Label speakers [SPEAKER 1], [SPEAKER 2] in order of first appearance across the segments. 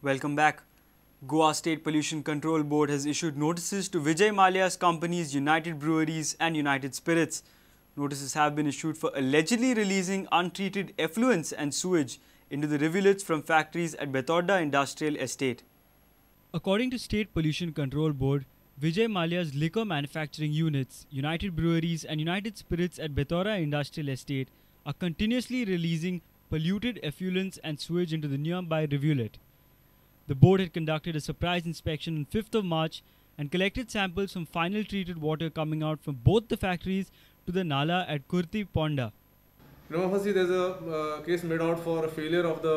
[SPEAKER 1] Welcome back. Goa State Pollution Control Board has issued notices to Vijay Mallya's companies United Breweries and United Spirits. Notices have been issued for allegedly releasing untreated effluents and sewage into the rivulets from factories at Betorda Industrial Estate. According to State Pollution Control Board, Vijay Mallya's liquor manufacturing units, United Breweries and United Spirits at Betorda Industrial Estate are continuously releasing polluted effluents and sewage into the nearby rivulet. The board had conducted a surprise inspection on 5th of March and collected samples from final treated water coming out from both the factories to the Nala at Kurti Ponda.
[SPEAKER 2] Prima facie, there is a case made out for a failure of the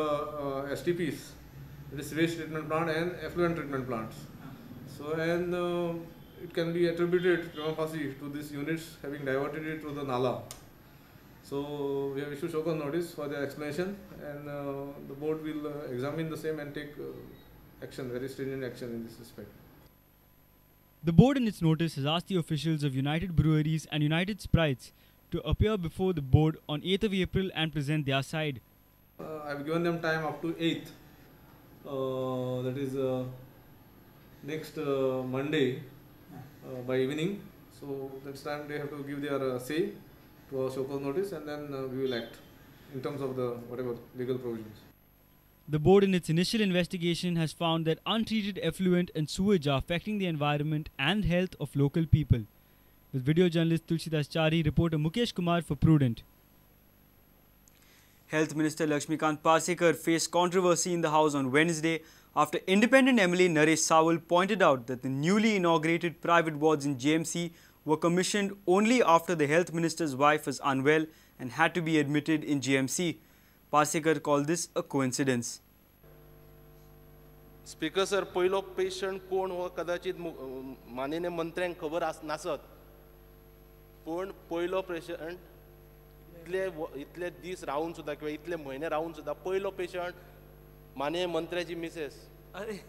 [SPEAKER 2] STPs, that is waste treatment plant and effluent treatment plants. So, and it can be attributed prima facie to these units having diverted it to the Nala. So, we have issued show cause notice for their explanation, and the board will examine the same and take action, very stringent action in this respect.
[SPEAKER 1] The board in its notice has asked the officials of United Breweries and United Sprites to appear before the board on 8th of April and present their side.
[SPEAKER 2] I have given them time up to 8th, that is next Monday by evening. So that's time they have to give their say to our show cause notice, and then we will act in terms of the whatever legal provisions.
[SPEAKER 1] The board in its initial investigation has found that untreated effluent and sewage are affecting the environment and health of local people. With video journalist Tulsidas Chari, reporter Mukesh Kumar for Prudent. Health Minister Lakshmikant Parsekar faced controversy in the House on Wednesday after independent MLA Naresh Sawal pointed out that the newly inaugurated private wards in JMC were commissioned only after the health minister's wife was unwell and had to be admitted in JMC. Parsekar called this a coincidence.
[SPEAKER 3] Speaker sir, पयलो patient कोण हो कदाचित माननीय मंत्र्यांक खबर नासत, पूण पयलो patient इतले दीस रावून सुद्दां किंवा इतले म्हयने रावून सुद्दां पयलो पेशंट माननीय मंत्र्याची मिसेस. अरे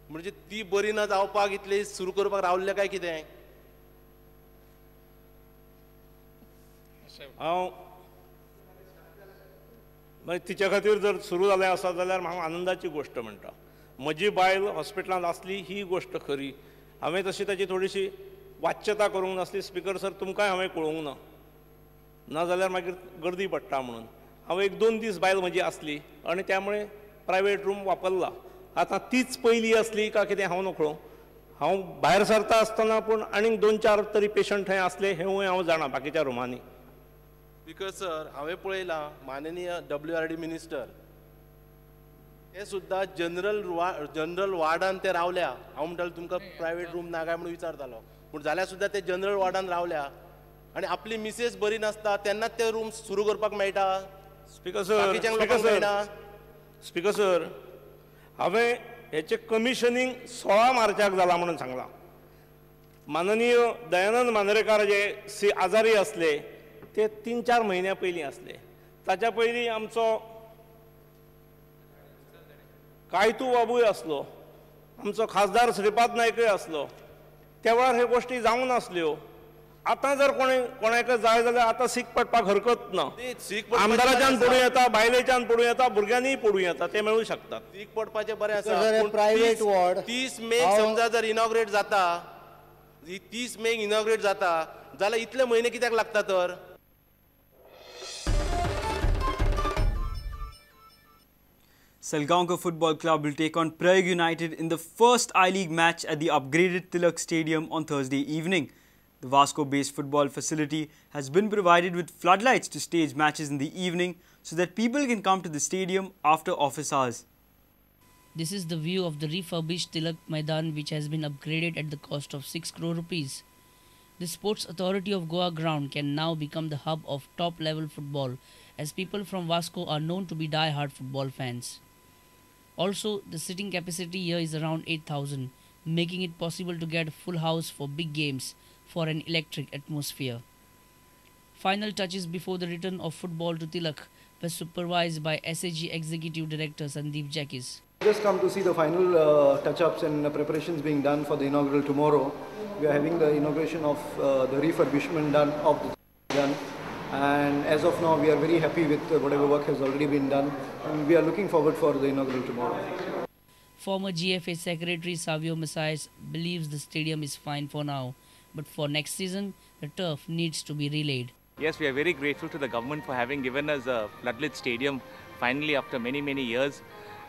[SPEAKER 3] म्हणजे ती बरी ना जावपाक इतले सुरू करपाक रावल्ले काय कितें?
[SPEAKER 4] हांव मागीर तिच्या खातीर जर सुरू जालें आसा जाल्यार हांव आनंदाची गोश्ट म्हणटा. म्हजी बायल हॉस्पिटलांत आसली ही गोश्ट खरी. हांवें तशी ताची थोडीशी वाच्यता करूंक नासली. स्पीकर सर, तुमकांय हांवें कळोवंक ना, ना जाल्यार मागीर गर्दी पडटा म्हणून. हांव एक दोन दीस बायल म्हजी आसली आनी त्यामुळे प्रायवेट रूम वापरला. आतां तीच पयली आसली काय कितें हांव नकळो. हांव भायर सरता आसतना पूण आनीक दोन चार तरी पेशंट थंय आसले हेंवूय हांव जाणा बाकीच्या रुमांनी.
[SPEAKER 3] स्पीकर सर, हांवें पळयलां माननीय WRD minister हे सुद्दां जनरल वार्डान ते रावल्या. हांव म्हणटालो तुमकां प्रायवेट रूम ना काय म्हणून विचारतालो, पूण जाल्यार सुद्दां ते जनरल वार्डान रावल्या आनी आपली मिसेस बरी नासता तेन्नाच ते रूम सुरू करपाक मेळटा.
[SPEAKER 4] स्पीकर सर, स्पीकर सर, हांवें हेचें कमिशनींग 16 मार्चाक जालां म्हणून सांगलां. माननीय दयानंद मांद्रेकार जे आजारी आसले ते 3-4 म्हयन्या पयलीं आसले. ताच्या पयलीं आमचो कायतू बाबूय आसलो, आमचो खासदार श्रीपाद नायकय आसलो. त्या वेळार ह्यो गोश्टी जावंक नासल्यो. आतां जर कोणाक जाय जाल्यार आतां सीक पडपाक हरकत ना. आमदाराच्यान पडूं येता, बायलेच्यान पडूं येता, भुरग्यांनीय पडूं येता, ते मेळूं शकतात.
[SPEAKER 3] सीक पडपाचें बरें आसा.
[SPEAKER 5] प्रायवेट वॉर्ड
[SPEAKER 3] 30 मेक समजा जर इनॉग्रेट जाता, 30 मेक इनॉग्रेट जाता जाल्यार इतले म्हयने कित्याक लागता तर?
[SPEAKER 1] Salgaonkar Football Club will take on Prayag United in the first I-League match at the upgraded Tilak Stadium on Thursday evening. The Vasco-based football facility has been provided with floodlights to stage matches in the evening so that people can come to the stadium after office hours.
[SPEAKER 6] This is the view of the refurbished Tilak Maidan, which has been upgraded at the cost of 6 crore rupees. The Sports Authority of Goa ground can now become the hub of top-level football, as people from Vasco are known to be die-hard football fans. Also, the sitting capacity here is around 8,000, making it possible to get a full house for big games for an electric atmosphere. Final touches before the return of football to Tilak were supervised by SAG Executive Director Sandeep Jackies.
[SPEAKER 5] Just come to see the final touch-ups and preparations being done for the inaugural tomorrow. We are having the inauguration of the refurbishment done of the done. And as of now, we are very happy with whatever work has already been done, and we are looking forward for the inaugural tomorrow.
[SPEAKER 6] Former GFA Secretary Savio Messias believes the stadium is fine for now, but for next season, the turf needs to be relayed.
[SPEAKER 7] Yes, we are very grateful to the government for having given us a floodlit stadium finally after many, many years,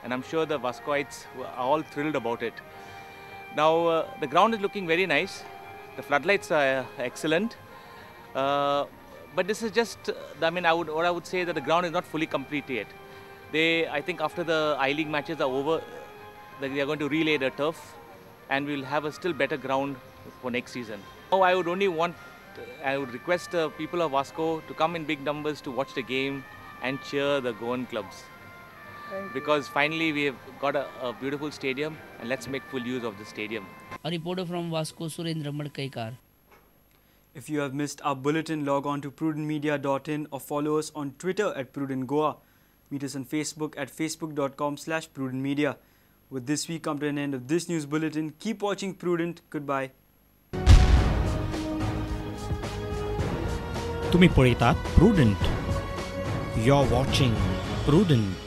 [SPEAKER 7] and I'm sure the Vascoites are all thrilled about it. Now, the ground is looking very nice. The floodlights are excellent. But this is just, I mean, I would say that the ground is not fully complete yet. I think after the I-League matches are over, they are going to relay the turf, and we'll have a still better ground for next season. Now, I would request the people of Vasco to come in big numbers to watch the game and cheer the Goan clubs. Because finally we have got a beautiful stadium, and let's make full use of the stadium.
[SPEAKER 6] A reporter from Vasco, Surendra Madkaikar.
[SPEAKER 1] If you have missed our bulletin, log on to prudentmedia.in or follow us on Twitter at prudentgoa. Meet us on Facebook at facebook.com/prudentmedia. With this, we come to an end of this news bulletin. Keep watching Prudent. Goodbye.
[SPEAKER 8] तुम्ही पळयतात Prudent. You're watching Prudent.